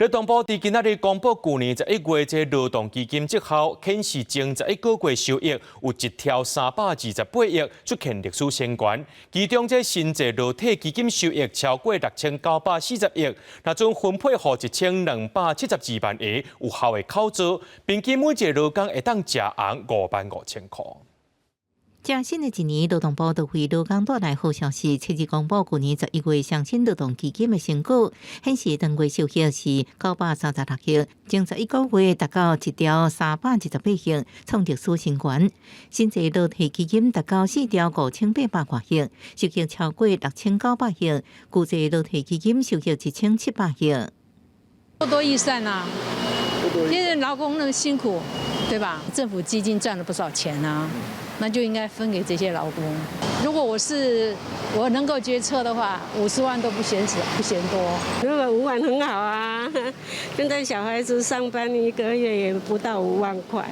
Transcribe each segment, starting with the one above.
勞動部佇今仔日公布舊年11月這勞動基金績效，顯示前11個月收益有1兆328億，出現歷史新高。其中這新制勞退基金收益超過6940億，若將分配予1272萬個有效的口座，平均每一個勞工會當食紅5萬5千箍。這新的一年，勞動部就為勞工帶來好消息。七日公布舊年11月雙薪勞動基金的成果，顯示當月收益是936億，前11個月達到1兆328億，創歷史新高。新制勞退基金達到4兆5800外億，收益超過6900億；舊制勞退基金收益1700億。多多益善啊！現在勞工那麼辛苦，對吧？政府基金賺了不少錢啊。那就應該分給這些勞工。如果我能夠決策的話，50萬都不嫌少，不嫌多。如果5萬很好啊，現在小孩子上班一個月也不到5萬塊。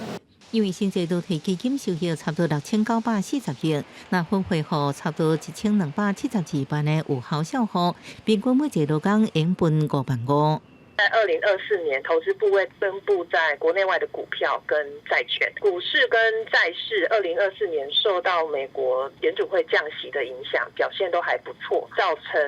因為新制勞退基金收益差不多6940億，若分配予差不多1272萬的有效賬戶，平均每一個勞工應分5萬5。在2024年，投資部位分布在國內外的股票跟債券，股市跟債市，2024年受到美國聯準會降息的影響，表現都還不錯，造成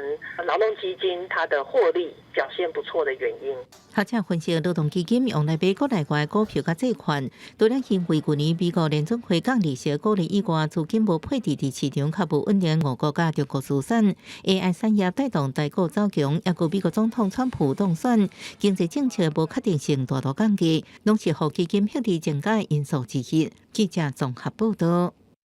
勞動基金它的獲利表現不錯的原因。學者分析，勞動基金用來買國內外股票佮債券，除了因為舊年美國聯準會降利息鼓勵以外，資金無配置佇市場較無穩定俄國佮中國資產，AI 產業帶動台股走強，抑閣美國總統川普當選，經濟政策無確定性大大降低，攏是予基金獲利增加的因素之一。記者綜合報道。